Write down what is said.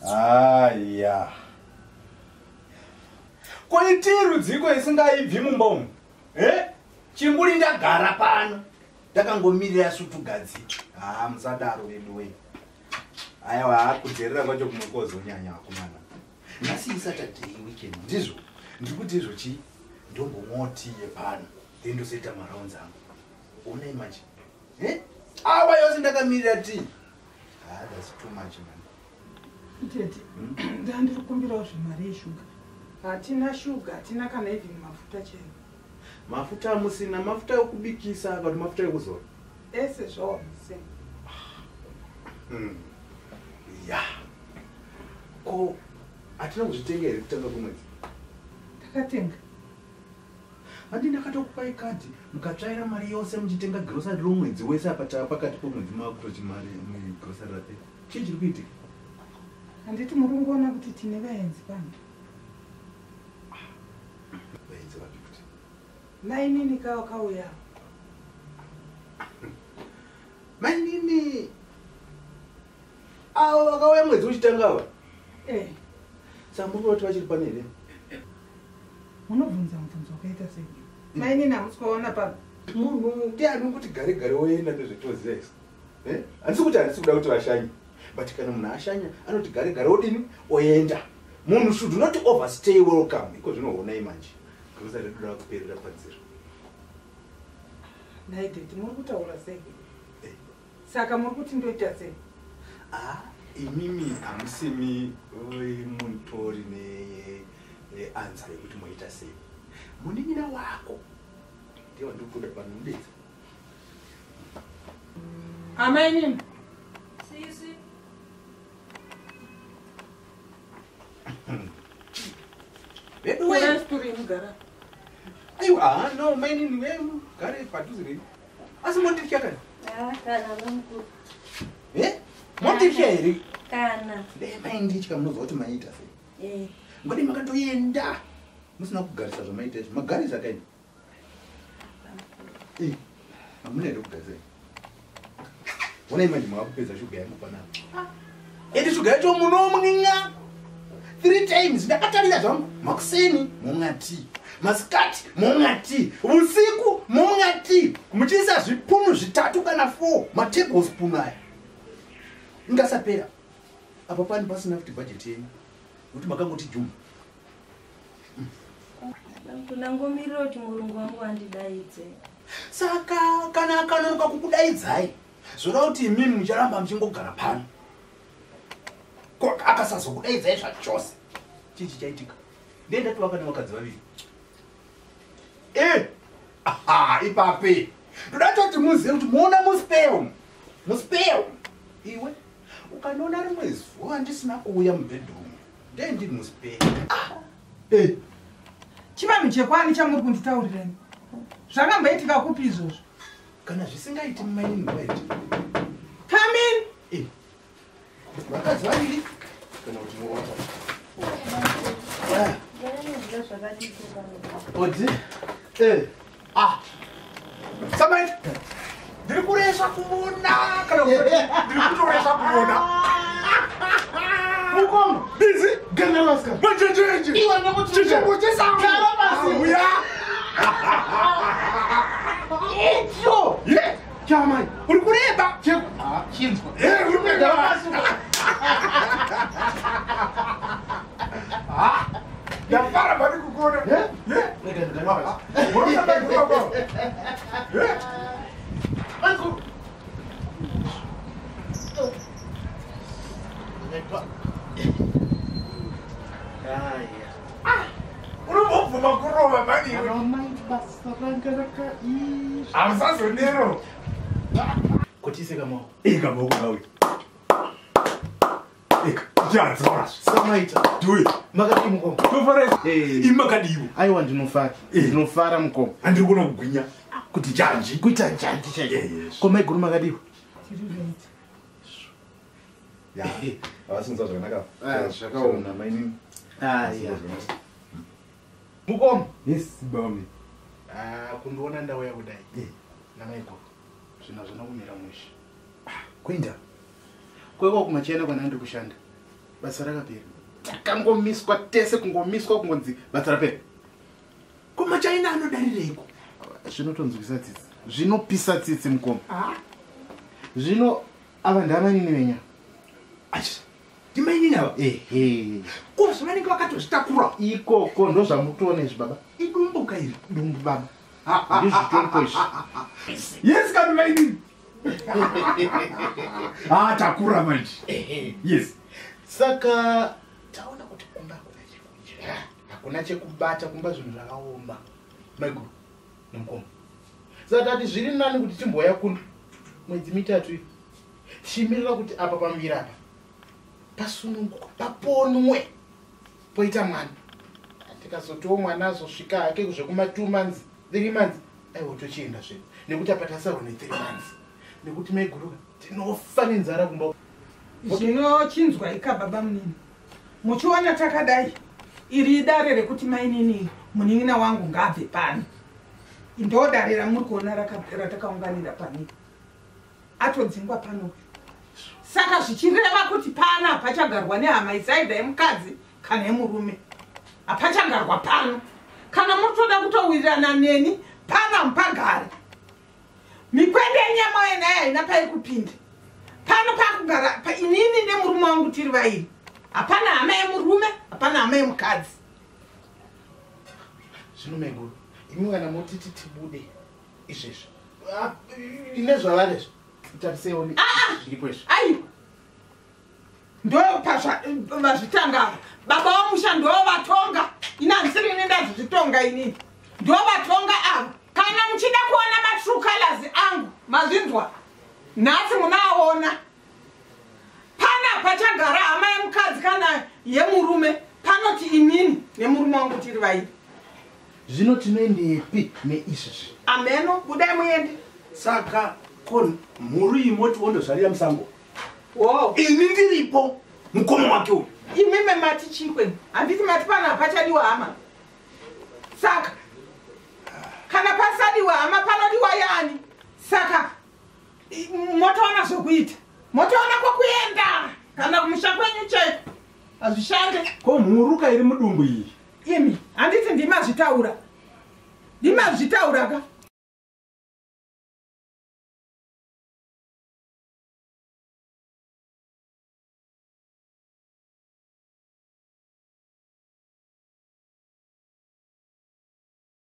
Aya. Ko itii rudziko isingaibvi mumba umu? Eh? Chimburi ndagara pano. Ndakangomirira svutugadzi. Ah, musadaro vedu wee. Aiwa, kudherera kwacho kumwe kozonyanya vakomana. Nhasi iSaturday weekend, ndizvo. Ndiri kuti izvo chii? Ndombomwawo tii yepano. Then ndozoita marounds angu. Onai manje. Eh? Awa yose ndakamirira tii. Ah, that's too much, man. Tete, ndandiri kukumbirawo zvemari yeshuga. Hatina shuga, hatina kana even mafuta chaiwo. Mafuta amusina, mafuta ekubikisa kana kuti mafuta ekuzora? Ese zvawo musina. Ya. Ko hatina kuzvitenga here kutanga kwemwedzi? Takatenga. Handi ndakatokupai kadhi mukatsvaira mari yose muchitenga grocery romwedzi wese apa tava pakati pomwedzi makutoti mari grocery rapera. Chii chiri kuitika? Handiti muri kungoona kuti tine vaenzi pano? Vaenzi vapi kuti? Mainini kawakauya. Mainini avo vakauya mwedzi uchitanga ava? Eh. Saka muri kuda kuti vachiri pano here? Munobvunza mubvunzo wakaita sei? Mainini hamusi kuvaona pano? Munhu ndiani kuti gare gare woenda ndozvetoziva isu. Eh? Handisi kuti handisi kuda kuti vashanye. But kana munhu ashanya anoti gare gare odini oenda. Munhu should not overstay welcome. Iko zvinoonai manje. Grocery redu rakuperera panzira. Nhai Daddy, muri kutaura sei? Saka muri kuti ndoita sei? Ah, imimi hamusimi mutori neansa yekuti moita sei. Munin'ina wako ndiye wandiri kuda pano mudetsa. Amainini. Sisi. Vedu we. Kurai situri mugara. Aiwa, ah, no, mainini we mugare padhuze renyu. Asi monditya kani? Ah, kana bamukuru. Eh? Monditya here? Kana. Dai mainditya munoziva kuti maiita sei. Eh. Ngodai makatoenda musina kugarisa zvamaita izvi. Magarisa kaini? Eh, hamuna here kugarisa? Onai manje makupedza shuga yangu panapa. Ende shuga yacho munomwinga 3 times. Ndakatarira zvangu. Makuseni momwa tii, masikati momwa tii, usiku momwa tii, muchiisa zvipunu 3 kana 4 matablespoon aya. Ingasapera. Apa pani pasina futi budget yenyu. Nokuti makangoti juma. Ndangomirira kuti murungu wangu andidaidze. Saka kana akanonoka kukudaidzai, zvoreva kuti imimi mucharamba muchingogara pano. Ko akasazokudaidzai zvachose. Chii chichaitika? Ndiye ndati wakane vakadzi vaviri. Eh! Aha, ipape. Ndoda toti muzive kuti muona muspell. Muspell. Iwe ukanoona rimwe zuva ndisina kuuya mubedroom. Ndiye ndiri muspell. Ah. Eh. Chivanhu chekwani chamuri kunditaurirani? Zvakamboitika kupi izvozvo? Kana zvisingaiti mainini waiti. Come in. Eh. Vakadzi vaviri kana kuti muwata. Odi. Eh. Ah. Samai. Ndiri kuresva kuona kana kuti ndiri kutoresva kuona. Mukoma. Busy. Gana maska. Majenjenje. Iwe ndokuti Chichingo chesango. Gara pasi. Uya. Icho. Ye. Chamai. Uri kureba. Ah, chinzwa. Eh, uri kureba. Gara pasi. Ah. Ndafara bari kukuona. Eh? Eh? Rega ndigare pasi. Unosaka kuva kwa. Eh? Angu. Ah. Unombobvuma kurova mani iwe. Ramai basa ranga rakaiswa. Hausazonero. Kotise kamaoko. Ika maoko kawe. Ika. Jadzora. Samaita. Do it. Makadii mukoma? Tofara. Eh. Imi makadiwo. Aiwa ndinofara. Eh. Ndinofara mukoma. Handiri kuona kugwinya. Kuti njanji. Kuita njanji chaiyo. Eh, yes. Ko maiguru makadiwa? Tiri right. Ya. Havasi kunzwa zvakanaka. Ah, zvakaoma. Mainini. Ah, yeah. Mukoma. Yes, bami. Ah, kundiona ndauya kudai. Eh. Namaiguru. Zvinhu hazvina kumira mushe. Kuinda Kwekwa kumachena kwana ndiri kushanda. Basa rakapera. Takangomiswa tese kungomiswa kungonzi basa rapera. Kumachaina anodarireiko? Zvinotonzwisa tsitsi. Zvinopisa tsitsi mukoma. Zvino ava ndamanini venya. Achi. Ndimainini ava? Ehe. Ko zvavanenge vakatozvitakura? Ikoko ndozvamutoona izvi baba. Idumbu ka iri. Dumbu baba. Ndizvitombo izvi. Yes kani mainini. Ah, takura manje. Yes. Saka taona kuti kumba hakuna chekudya. Hakuna chekubata kumba zvinhu zvakaoma. Maiguru nemukoma. Saka tati zviri nani kuti timboya kuno mwedzi mitatu iyi. Tichimirira kuti apa pamuviri apa pasununguka paponwe poita mwana. Tikazotiwo mwana azosvika hake zvekuma 2 months 3 months aiwa tochienda zvedu nekuti apa tasarwa ne 3 months nekuti maiguruka tinofa nenzara kumba. Zvinochinzwa ika baba munini. Muchiona takadai iri idare rekuti mainini munin'ina wangu ngaabve pano. Ndo dare ramuri kuona ratakaunganira pano. Atodzingwa pano. Saka zvichireva kuti pana hapachagarwa nehama isaida yemukadzi kana yemurume. Hapachagarwa pano. Kana mutoda kutowirirana neni pana mupagare. Mikwende yenyama yenayo haina pairi kupinda. Pano pakugara inini nemurume wangu tiri vairi. Hapana hama yemurume, hapana hama yemukadzi. Zvino maiguru, imi kana motiti tibude izvezvi. Ine zvavari izvi. Tariseiwo zviripo izvi. Aiwa. Ndo vazvitanga ava. Baba vamusha ndo vatonga. Ina handisiri ini ndazvitonga inini. Ndo vatonga ava. Kana muchida kuona matrue colors angu, mazvinzwa. Nhasi munaona. Pana pachagara hama yemukadzi kana yemurume, panoti inini nemurume wangu tiri vairi. Zvino tinoendepi neizvizvi? Ameno, budai muende. Saka ko mhuru iyi moti wondozvarira musango. Wo. Ini ndiripo mukoma wake uyu. Imimi mati chikwe. Handiti mati pana hapachadiwa hama. Saka kana pasadiwa hama panodiwa yani. Saka motoona zvokuita. Motoona kwokuenda kana kumusha kwenyu chaiko. Hazvishande. Ko mhuru ka iri mudumbu iyi? Imi, handiti ndimazvitaura. Ndimazvitaura ka.